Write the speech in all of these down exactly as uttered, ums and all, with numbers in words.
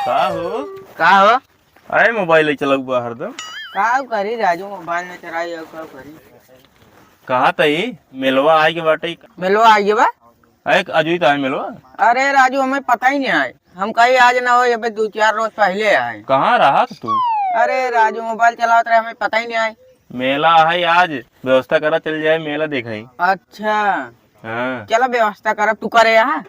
का हो? का हो? अरे मोबाइल ले चलउबा हरदम। का करी राजू, मोबाइल में चलाई अउ का करी? कहा तई मेलवा आइ के बाटे। मेलवा आइ के बा? अरे अजुई त आए मेलवा। अरे राजू, हमें पता ही नहीं आए। हम कही आज ना हो, अबे दो चार रोज पहले आए। कहाँ रहा तू? अरे राजू, मोबाइल चलावत रहे, हमें पता ही नहीं आए। मेला है आज, व्यवस्था करा, चल जाए मेला देखाई। अच्छा। हाँ। चला व्यवस्था करब, तू करे यहाँ।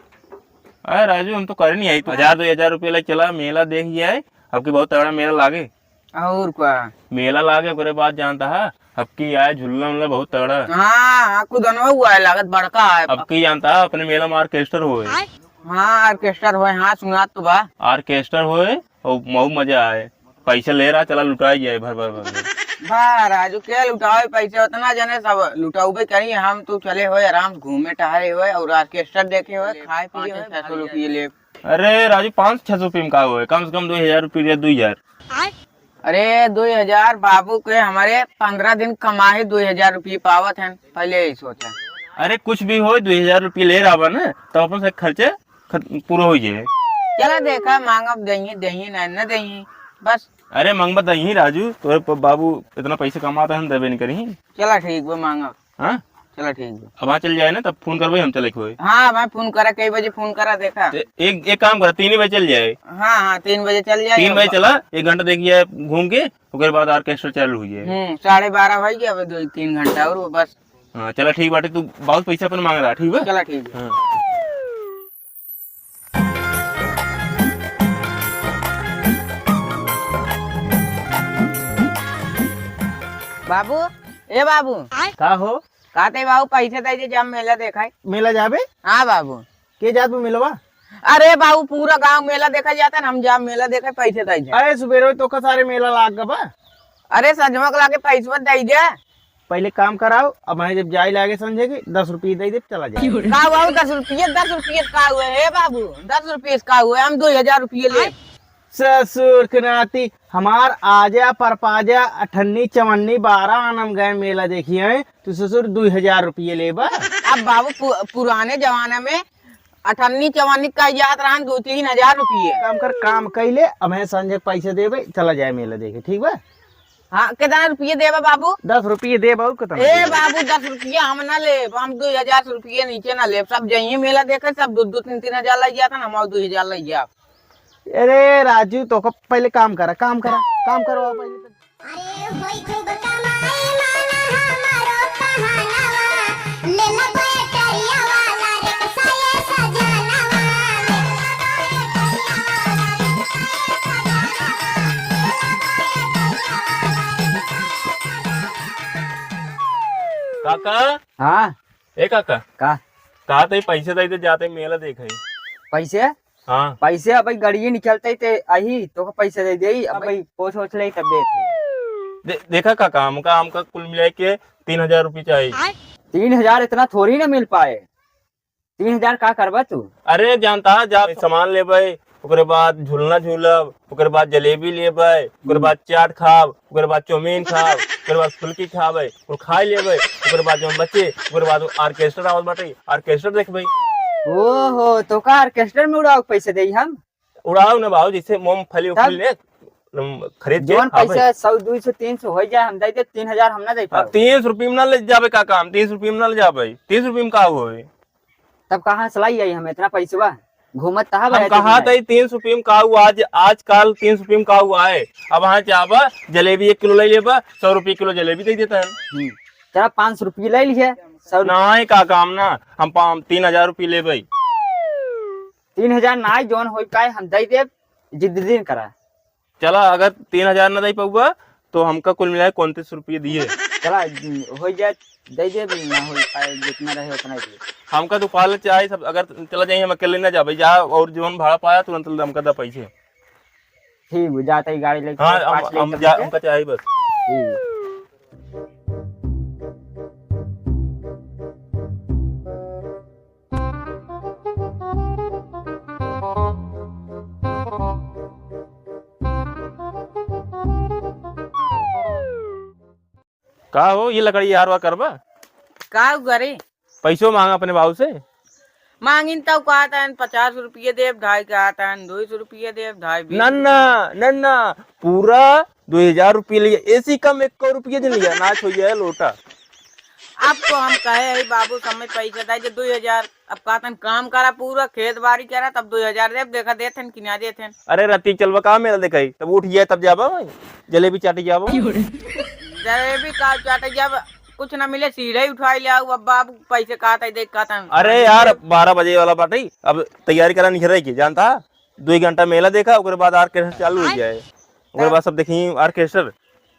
अरे राजू, हम तो करे नहीं आई, तू हजार दो हजार रुपया ले चला, मेला देख जाए। अब की बहुत तगड़ा मेला लागे। और का? मेला लागे, ओकरे बाद जानता है, अब की आए झूलना उलना बहुत तगड़ा। हाँ, हाँ, कुदनवा हुआ है, लागत बड़का है। अब की जानता है, अपने मेला में ऑर्केस्ट्रा होए। हाँ, ऑर्केस्ट्रा होए, हाँ, सुनात तो बा। ऑर्केस्ट्रा होए और मऊ मजा आए। पैसा ले रहा, चला लुटाई जाए भर भर भर भर। बा राजू, के लुटावे पैसे? उतना जने सब लुटाउबे करी, हम तो चले होए आराम से घूमे टहरे होए और ऑर्केस्ट्रा देखे होए, खाए पिए होए, छह सौ रुपये ले। अरे राजू, पाँच छह सौ रुपये में का होए? कम से कम दो हजार रुपये दे, दो हजार। अरे दो हजार बाबू के हमारे पन्द्रह दिन कमाए दो हजार रुपये पावत हैं, पहले यही सोचा। अरे कुछ भी हो, दो हजार रुपये ले रहा बा ना, तो अपन से खर्चे खत-, पूरा हो जाए। चला देखा, मांगब देइए, देइए ना, न देइए, बस। अरे मांगबा देइए राजू, तोरे प-, बाबू इतना पैसे कमाता है, हम देबे नहीं करी। चला ठीक बा, मांगब। हाँ? चला ठीक बा। अब वहाँ चल जाए ना, तब फोन करबे, हम चले खोए। हाँ, मैं फोन करा, कई बजे फोन करा, देखा। ते एक, एक काम करा, तीन बजे चल जाए। हाँ, हाँ, तीन बजे चल जाए। तीन बजे चला, एक घंटा देखिए घूम के, ओकर बाद ऑर्केस्ट्रा चालू हो जाए। हम्म, साढ़े बारह हो गया, अब दो तीन घंटा और बस। हाँ, चला ठीक बाटे, तू बहुत पैसा अपन मांग रहा, ठीक बा? चला ठीक बा। हाँ। बाबू, ए बाबू। का हो? का ते बाबू, पैसे दे दे, जब मेला देखाई। मेला जाबे? हाँ बाबू। के जात बा मेलवा? अरे बाबू, पूरा गांव मेला देखा जाता ना, हम जाब मेला देखे, पैसे दे दे। अरे सुबेरे तो का सारे मेला लाग गवा। अरे संझवा के लागे पैसवा दे दे। पहले काम कराओ, अब हमें जब जाए लागे संझे के, दस रुपये दे दे, चला जाए। का बाबू, दस रुपये, दस रुपये का हुए? हे बाबू, दस रुपये का हुए? हम दो हजार रुपये ले। ससुर के नाती, हमार आजा परपाजा अठन्नी चवन्नी बारह आनम गए मेला देखिए, तू ससुर दो हजार रुपये लेबा। अब बाबू पु-, पुराने जमाने में अठन्नी चवन्नी का जात रहन दो तीन हजार रुपये। काम कर, काम कैले, अब हमें संझे पैसे देबे, चला जाए मेला देखे, ठीक बा? हाँ, कितना रुपये देबा बाबू? दस रुपये देबा, और कितना ए देबा? बाबू, दस रुपये हम ना लेब, हम दो हजार रुपये नीचे ना लेब। सब जइए मेला देखे, सब दो दो तीन तीन हजार लग जाता ना, हम और दो हजार लग जाब। अरे राजू, तो का पहले काम करा, काम करा, काम करवा पहले। अरे होई खूब कमाई, माना हमारो कहनवा, ले ला बैटरिया वाला रिक्शा ये सजनवा, ले ला बैटरिया वाला रिक्शा ये सजनवा, ले ला बैटरिया वाला रिक्शा ये सजनवा। काका। हाँ। ए काका। का? का ते पैसे दे दे, जाते मेला देखे। पैसे? हाँ। पैसे अब गड़िए निकलते ते अही, तो का पैसे दे देई, अब अबे पोछ ओछ ले तब देत है। दे-, देखा काका, हमका, हमका कुल मिला के तीन हजार रुपये चाहिए। तीन हजार इतना थोड़ी ना मिल पाए। तीन हजार का करबा तू? अरे जानता है, जा सामान लेबे, ओकरे बाद झूलना झूलब, ओकरे बाद जलेबी लेबे, ओकरे हम्म। बाद चाट खाब, ओकरे बाद चाउमीन खाब, ओकरे बाद फुलकी खाबे, कुल खाई लेबे, ओकरे बाद जौन बचे, ओकरे बाद ऑर्केस्ट्रा आवत बाटे, ऑर्केस्ट्रा देखबे। ओहो, तो का ऑर्केस्ट्रा में उड़ाओ पैसे देई हम? उड़ाओ ना बाबू, जैसे मूंगफली तब? उफली ले, तुम खरीद के जौन खाबे। पैसा सौ, दो सौ, तीन सौ हो जाए, हम दे दे, तीन हजार हम ना दे अब पाओ। तीन सौ रुपये में ना ले जाबे का काम, तीन सौ रुपये में ना ले जाबे, तीन सौ रुपये में का होए? तब कहाँ से लाई आई हम इतना पैसवा? घूमत तहा हम बहे कहा दुनिया। तई तीन सौ रुपये में का हुआ? आज, आजकल तीन सौ रुपये में का हुआ है? अब वहाँ जाबा, जलेबी एक किलो ले लेबा, सौ रुपये किलो जलेबी दे देता है। हम्म। चला पाँच सौ रुपये ले लिहे, सौ रुपये। नाहीं का काम ना, हम पाम-, तीन हजार रुपये लेबे। तीन हजार नाहीं, जौन होई पाए हम दे देब, जिद दिन करा। चला, अगर तीन हजार ना दे पउबा, तो हमका कुल मिला के उनतीस रुपये दिए। चला, हो जाए, दे दे, ना हो पाए, जितना रहे उतना ही दे। हमका तो पाल चाहे सब, अगर चला जाए, हम अकेले ना जाबे, जा और जौन भाड़ा पाया, तुरंत हमका दा पैसे। ठीक, जाते ही गाड़ी लेके हाँ, पाँच हम, लेके हम चल जा, के। हमका चाहे बस। ठीक। का हो, ये लकड़ी हारवा करबा? का करे? पैसो मांगा अपने बाबू से। मांगिन तउ कहत हन पचास रुपये देब, ढाई कहत हन, दो सौ रुपये देब, ढाई बीस नन्ना, रुपये। नन्ना, पूरा दो हजार रुपये लिया, एसी कम एक रुपये दिन लिया, नाच हो जाए लोटा। अब तो हम कहे है बाबू, समय पैसा दे दे दो हजार, अब कहत हन काम करा पूरा, खेत बाड़ी करा, तब दो हजार देब, देखा देत हन कि ना देत हन। अरे रतिक चलबा का मेला देखाई, तब उठ जाए तब जाबा भाई, जलेबी चाटे जाबा। जलेबी का चाटे जाबा, कुछ ना मिले, सीढ़े ही उठवाई ले आऊ। अब बाबू पैसे कहत है, देख कहत है। अरे यार, बारह बजे वाला बाटे, अब तैयारी करा निकरे की, जानता? दो एक घंटा मेला देखा, ओकरे बाद ऑर्केस्ट्रा चालू हो जाए, ओकरे बाद सब देखी ऑर्केस्ट्रा।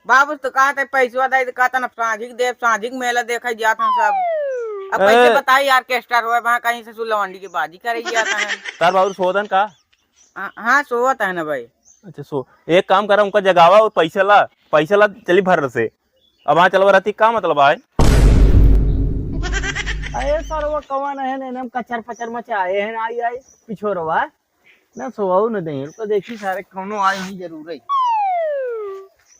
बाबू तो कहत है पैसवा दे, कहत है अब सांझी के देब, सांझी के मेला देखा जात हम सब। अब कैसे ए। बताई ऑर्केस्ट्रा होए, वहाँ कहीं से सुलवंडी के बाजी करे जात है। तार बाबू सोदन का? हाँ, हाँ, सोवत है ना भाई। अच्छा, सो एक काम करा, उनका जगावा और पैसा ला, पैसा ला, चली भर से। अब वहाँ चलवा रहती, का मतलब आए? अरे सरवा, कवन है ने, एकदम कचर पचर मचाए हैं, आई, आई, पिछोरवा। ना सोवाऊ न दही, तो देखी सारे कौनो आए ही जरूर है।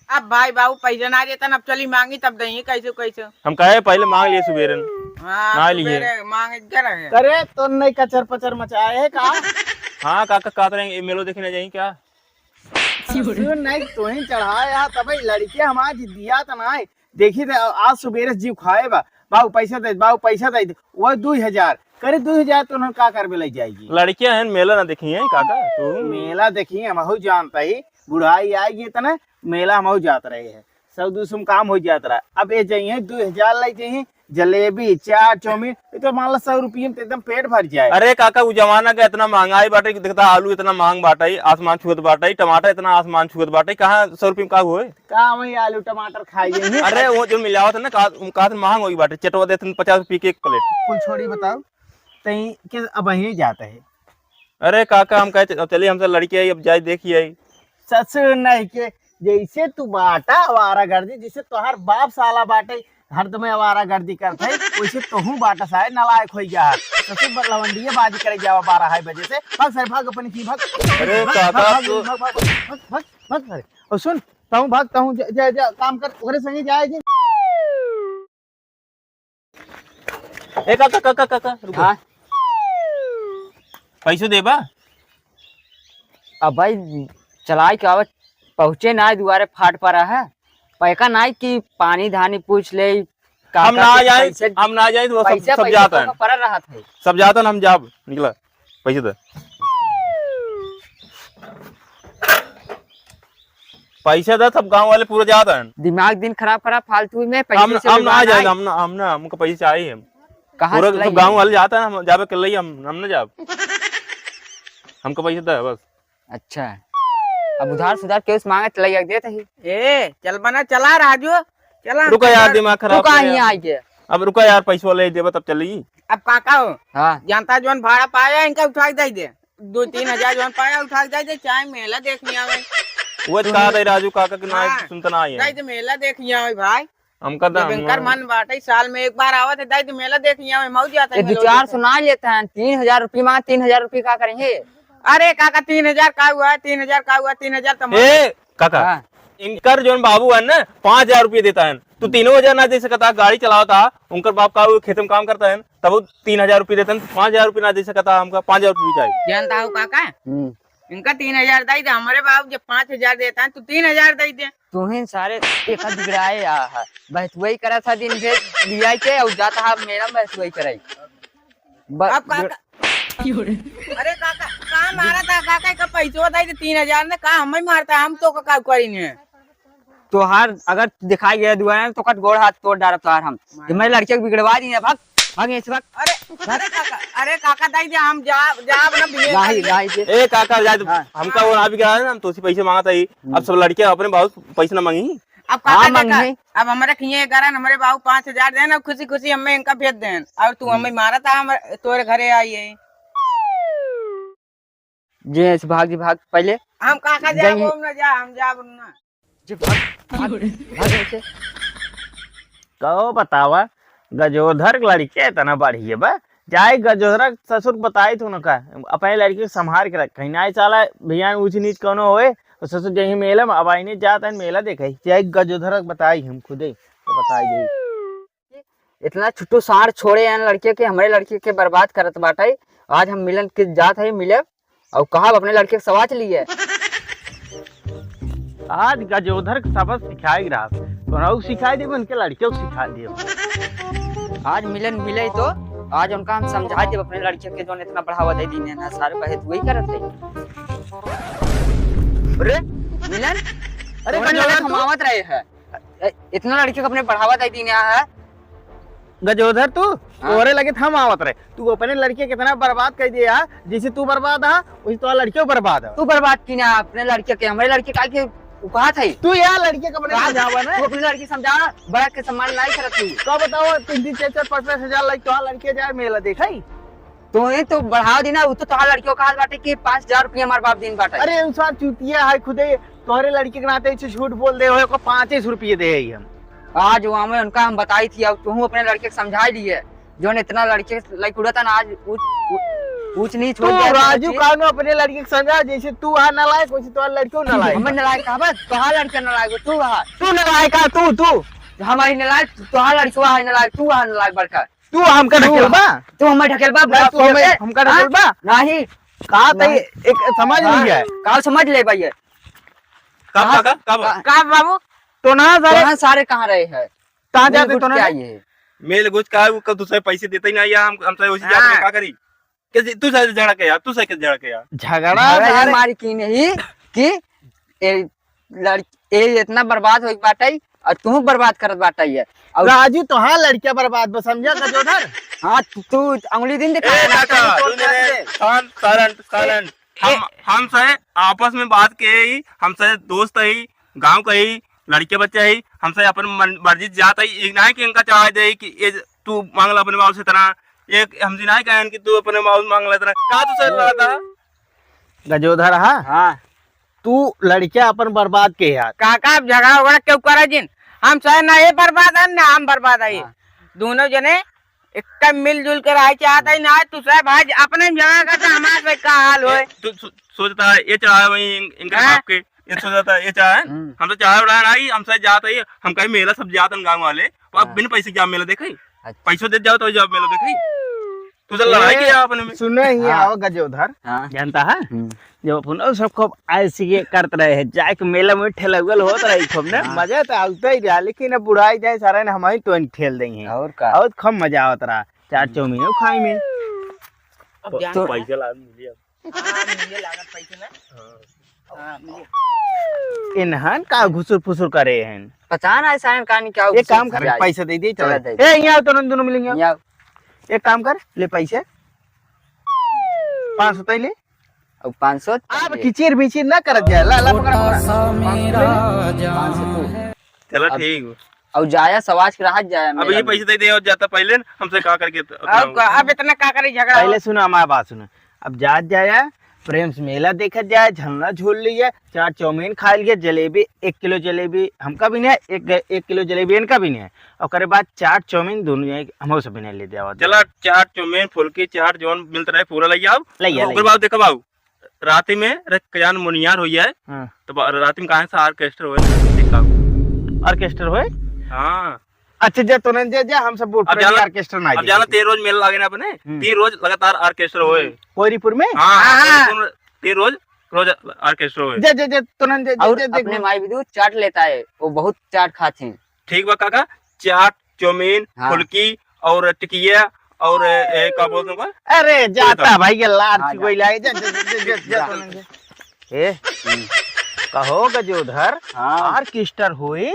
अब भाई बाबू पैसा ना देता, अब चली मांगी, तब दही कैसे कैसे। हम कहे पहले मांग लिए सुबेरन। हाँ, ना लिए। सुबेरे मांग के रहे। अरे, तो नहीं कचर पचर मचाए है का? हाँ, काका, का तरह मेलो देखे ना जाई क्या? सुन नहीं, तोहिन चढ़ाया, तब ई लड़के हमार जिद्दिया त नाय। देखी त आज सुबेरे से जीव खाए बा, "बाबू पैसा दे, बाबू पैसा दे।" वो दुई हजार, करे दुई हजार तो उन्होंने का करबे लग जाएगी? लड़के हैं, मेला ना देखी हैं काका, तू? मेला देखी, हमहू जानता ही, बुढ़ाई आएगी इतना, मेला हमहू जात रहे हैं। सौ दो सौ में काम हो जात रहा। अब ये जाइए, दो हजार ले जाइए, जलेबी, चाट, चाउमीन, ये तो मान लो सौ रुपये में तो एकदम पेट भर जाए। अरे काका, उ जमाना का इतना महंगाई बाटे कि देखता, आलू इतना महंग बाटे, आसमान छुअत बाटे, टमाटर इतना आसमान छुअत बाटे, कहाँ सौ रुपये में का होए? का वही आलू टमाटर खाई जाइए? अरे वो जो मिलावत है ना, का, का महंग होई बाटे, चटवा देत हैं पचास रुपये के एक प्लेट। कुल छोड़ी बताओ, तई के अब यहीं जाता है। अरे काका, हम कहे च-, चलिए, हमसे लड़के आई, अब जाए देखिए आई। ससुर नहीं के, जैसे तू बाटा आवारा गर्दी, जैसे तोहार बाप साला बाटे, हरदम आवारा गर्दी करत है, वैसे तोहू बाटा सारे नालायक होई गया है। ससुर बर लवंडिये बाजी करे जावा बारह है बजे से। भाग सारे, भाग अपनी की, भाग। अरे भाग, काका, भाग, भाग, तू भाग, भाग, भाग, भाग, भाग सारे। और सुन, तहूँ भाग, तहूँ जा, जा, जा, काम कर, ओकरे संगे जाए जी। ए काका, काका, काका, रुको। हाँ। पैसो देबा? अब भाई, चलाए के आवत, पहुँचे ना दुआरे, फाट पड़ा है। पैका ना कि पानी धानी पूछ ले, का हम का ना के जाए, पैसे, हम ना जाए, तो सब, पैसे, सब पैसे जाता है। पड़ा रहत है। सब जाता है, हम जाब, निकला। पैसे दे। पैसे दे, सब गाँव वाले पूरा जाता है। दिमाग दिन खराब, खराब, फालतू में पैसे हम, से हम ना बिगाड़ जाए, आए। हम ना, हम ना, हमको पैसे चाहिए। हम कहाँ पूरा से सब लाइए? गाँव वाले जाता है, हम जाबे कर लई, हम, हम ना जाब। हमको पैसे दे बस। अच्छा, अब उधार सुधार केहू से मांगे तो लइया के देत ही। ए, चल बना, चला राजू, चला, रुका यार, चला। दिमाग खराब तू कहाँ है यार। यहाँ आई के? अब रुका यार, पैसवा ले देबा तब चली। अब काका हो, हाँ। जनता जौन भाड़ा पाया, इनका उठा के दे दे। दो तीन हजार जौन पाया, उठा के दे दे, चाहे मेला देखने आवे। वो कहा था राजू काका कि ना हाँ। सुनता ना है। दे दे, मेला देखने आवे भाई। हमका जब दाम इनकर ना। मन बाटे, साल में एक बार आवत है, दाई तो मेला देख लिया, मौज आता है ए, दो मेला चार देखे। सौ ना लेता है, तीन हजार रुपये मांगा, तीन हजार रुपये का करेंगे? अरे काका, तीन हजार का हुआ है, तीन हजार का हुआ, तीन हजार तो मांग। ए, काका, हाँ। इनकर जोन बाबू है ना, पाँच हजार रुपये देता है, तू तीनों हजार ना दे सकता, गाड़ी चलावता, उनकर बाप का वो खेत में काम करता है, तब वो तीन हजार रुपये देता है, पाँच हजार रुपये ना दे सकता, हमका पाँच हजार रुपये चाहिए। जानता हो काका, हम्म। इनका तीन हजार दाई दे, हमारे बाबू जब पाँच हजार देता है, तू तीन हजार दे दे। तुहिन सारे एक हाथ बिगड़ाए आ हा। बहतुआई करा था दिन भर लिया के और जाता हा मेरा बहतुआई कराई। ब-, अब काका, अरे काका, का मारा था काका का पैसवा दाई दे तीन हजार ने का हमें मारता, हम तो का, का करी ने? तोहार अगर दिखाई गया दुआरे में तो कट गोड़ हाथ तोड़ डारा तोहार हम। मार। ये मैं लड़के को बिगड़वा दी ना, भाग, भाग यहाँ से भाग। अरे, अरे काका, अरे काका दाई दे हम जा, जाब ना बिये जाही, कर ले। जाही के। ए काका, जा तू, हाँ। हमका वो ना भी कहा है ना, हम तोसी पैसे मांगत ही। हम्म। अब सब लड़के अपने बाबू पैसे ना मांगी। अब काका हाँ, देखा, मांगी। अब हमारे खिए करा, हमारे बाबू पाँच हजार देन, अब खुशी खुशी हमें इनका भेज देन, और तू हम्म। हमें मारा था, हम तोरे घरे आई है। जे ऐसे भाग जी, भाग पहले। हम काका जाई। जाब, हम ना जा, हम जाब ना। जी, भाग, भाग, भाग ऐसे। कहो बतावा, गजोधर के लड़के इतना बढ़िया बा, जाए गजोधर के ससुर के बताई तू न का, अपने लड़के के संभाल के रख, कहीं ना साला भैया ऊंच नीच कौनो होए, तो ससुर जहीं मेला में, अब आईने जात है मेला देखे, जाए गजोधर के बताई हम खुदे, तो बताई जाई। इतना छुट्टू साँड़ छोड़े हैं लड़के के, हमरे लड़के के बर्बाद करत बाटे। आज हम मिलन के जात है मिले, अउ कहब अपने लड़के के सवाच लिए। आज गजोधर के सबक सिखाए के रहा, तोहरा उ सिखाए देब, उनके लड़के को सिखाए देब। आज मिलन मिले तो आज उनका हम समझाए देब, अपने लड़के के जौन इतना बढ़ावा दे दीने ना, सारे बहत वही करत है। अरे मिलन, अरे तोहरे गजोधर लगे हम तू? आवत रहे हैं। ए, इतना लड़के को अपने बढ़ावा दे दीने है। गजोधर तू, हाँ। तोहरे लगे हम आवत रहे, तू अपने लड़के कितना बर्बाद कर दिया, जैसे तू बर्बाद हा, वैसे तोहरा लड़के बर्बाद है। तू बर्बाद की ना अपने लड़के के, हमरे लड़के का के उकात है। तू यार लड़के को अपने का? समझावा ना। तू अपने लड़के समझा, बड़ा के सम्मान नहीं करत तू। का बताओ, तीन तीन चार चार पाँच पाँच हजार लाइक तोहरा लड़के जाए मेला देखे। तू ही तो बढ़ावा दी ना, वो तो तोहरा लड़के को कहा बाटे कि पाँच हजार रुपया हमार बाप दिन बाटे। अरे उ सार चूतिया है खुदे, तोहरे लड़के के नाते ऐसे झूठ बोल दे हो, को पाँचे सौ रुपये दे है हम। आज वहाँ में उनका हम बताई थी, अब तू अपने लड़के को समझाई लिए, जौन इतना लड़के लाइक उड़ता ना, आज ऊंच, ऊंच, ऊंच नीच हो तू गया। राजू कानू अपने लड़के को समझा, जैसे तू वहाँ नालायक, वैसे तोहरा लड़के नालायक। हमें नालायक कहा बस, तोहरा लड़के नालायक हो, तू वहाँ। तू नालायक है, तू, तू। हमारी नालायक, तोहरा लड़के वहाँ नालायक, तू वहाँ नालायक बड़का। तू हमका तू ढकेलबा? तू हमें ढकेलबा, ना, बुढ़ा तू हमें, से? हमका हाँ? ढकेलबा? नहीं। का तई नहीं। एक समझ हाँ, नहीं है। का समझ ले भैया? कब, हाँ, कब, कब? का, का बाबू? तो ना सारे कहाँ सारे कहाँ रहे हैं? कहाँ जाते तो ना? मेल गोज का, वो कब दूसरे पैसे देते ही ना, या हम, हमसे वैसे जाते हैं, हाँ। का करी? कैसे तू सारे झगड़ा के यार, तू सारे झगड़ा के यार? झगड़ा झगड़ा ये सारे मारी की नहीं कि ए, लड़-, ए इतना बर्बाद होई बाटे और तू बर्बाद करत बाटे ये। और राजू, तोहार लड़किया बर्बाद बा, समझा गजोधर? हाँ, तू, तू अंगुली दिन दिखा ए, ना, काका, तू तू मेरे शांत, silent, silent। हम, ए, हमसे आपस में बात के ही, हमसे दोस्त ही, गांव का ही, लड़के बच्चे ही, हमसे अपन मन, मर्जी जात ही, ई नहीं कि इनका चाहे दे कि ए तू मांग ला अपने बाबू से इतना, एक हमसे नहीं कहें कि तू अपने बाबू से मांग ला इतना। का तू सर रहा था? गजोधर, हाँ? हाँ। तू लड़किया अपन बर्बाद के यार। काका, अब झगड़ा उगड़ा क्यों करे जिन? हम सहे ना ये बर्बाद है, ना हम बर्बाद है। हाँ। दोनों जने एक मिलजुल के रहे चाहत है, ना तू सहे भाई अपने जगह का तो हमारे से का हाल होए? ए, तू सो-, सोचता है, ये चाहे वही इन-, इनके हाँ। बाप के, ये सोचता है, ये चाहे, हम्म। हम तो चाहे उड़ा ना ही, हम सहे जात है, हम कहीं मेला सब जात हैं गाँव वाले, तो आप हाँ। बिन पैसे क्या मेला देखे? अच्छा। पैसों दे जाओ तो जाओ मेला देखे। तू चल लड़ाई ए, किया अपने में। सुनो ही हाँ। आओ गजोधर, हाँ। जानता है? हम्म। जब अपन और सब खूब ऐसे ये करत रहे हैं, जाए के मेला में ठेलौगल होत रही खूब ना, हाँ। मजा तो आवता ही रहा, लेकिन अब बुढ़ाई जाए सारा ने हमारी तो ठेल देंगे। और का? और खूब मजा आवत रहा, चार हम्म। चाउमीन खाई में। अब तो जान पैसा ला मिले अब। हाँ, मिले लागत पैसे ना। हाँ। हाँ, मिले। इन्हन का घुसुर फुसुर करे हैं? पता ना, ऐसा है, कहानी क्या एक काम घुसुर कर, जाए। पैसा दे दे, चला चला दे। ए, यहाँ आओ, तो दोनों मिलेंगे। यहाँ आओ। एक काम कर, ले पैसे। पाँच सौ तई ले। अब पाँच सौ अब तई ले। किचिर मिचिर ना करत जाए। ला, ला, पकड़ा, पकड़ा। पाँच सौ तू। चला, अब ठीक। अब जाया, सवाज के राहत जाया अब मेला ये में। पैसे दे दे और जाता पहले न, हमसे का करके त-, अब का, अब इतना का करे झगड़ा? पहले सुनो, हमारी बात सुनो। अब जात जाया, प्रेम से मेला देखत जाए, झलना झूल लिया, चाट चाउमीन खा लिया, जलेबी, एक किलो जलेबी हमका भी नहीं है, एक, एक किलो जलेबी इनका भी नहीं है। ओकरे बाद चाट चाउमीन दोनों जने हमहू सब भी नहीं ले जावा दे। चला, चाट चाउमीन, फुल्की, चाट जौन मिलत रहे, पूरा ले आओ। ले आ, ओकर ले आ। बाद देखा बाबू, राती में रे कजान मुनियार हो जाए, हाँ। तो बा-, राती में कहाँ से orchestra होए ना, देखा। Orchestra होए? हाँ। अच्छा, जा तो नहीं, जा, जा, हम सब बोल अब रहे जाना, orchestra ना अब जाना, जाए। तीन रोज मेला लागे ना अपने, हम्म। तीन रोज लगातार orchestra होए। कोईरीपुर में? हाँ, हाँ, हाँ। तीन रोज, तीन रोज, रोज orchestra होए। जा, जा, जा, तो नहीं, जा, जा, और जा, जा, अपने जा। माई विदु चाट लेता है, वो बहुत चाट खाते हैं। ठीक बा काका, चाट, चाउमीन, हाँ। फुल्की और टिकिया और, ए, ए, का बोलते हैं ओका? अरे, जाता भाई, ये लार हाँ, चुगोई जा। लाए, जा, जा, जा, जा, जा, जा। तो नहीं, जा। ए, हम्म। कहो गजोधर, हाँ। Orchestra होए?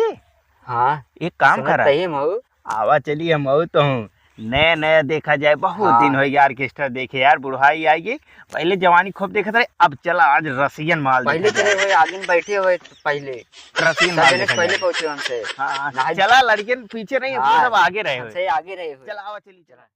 हाँ। एक काम सुनत करा। तही हम हऊ। आवा चली हम हऊ तो हूँ। नया नया देखा जाए, बहुत हाँ। दिन हो गया orchestra देखे यार, बुढ़ाई आएगी। पहले जवानी खूब देखत रहे, अब चला आज रसियन माल पहले देखा चले जाए। हुए, आगे में बैठे हुए तो पहले। रसियन सब माल जने देखा पहले जाए। पहुँचे हमसे। हाँ, हाँ। नहाई चला लड़कियन पीछे नहीं, हाँ, सब आगे रहे हुए। हमसे आगे रहे हुए। चला आवा चली चला।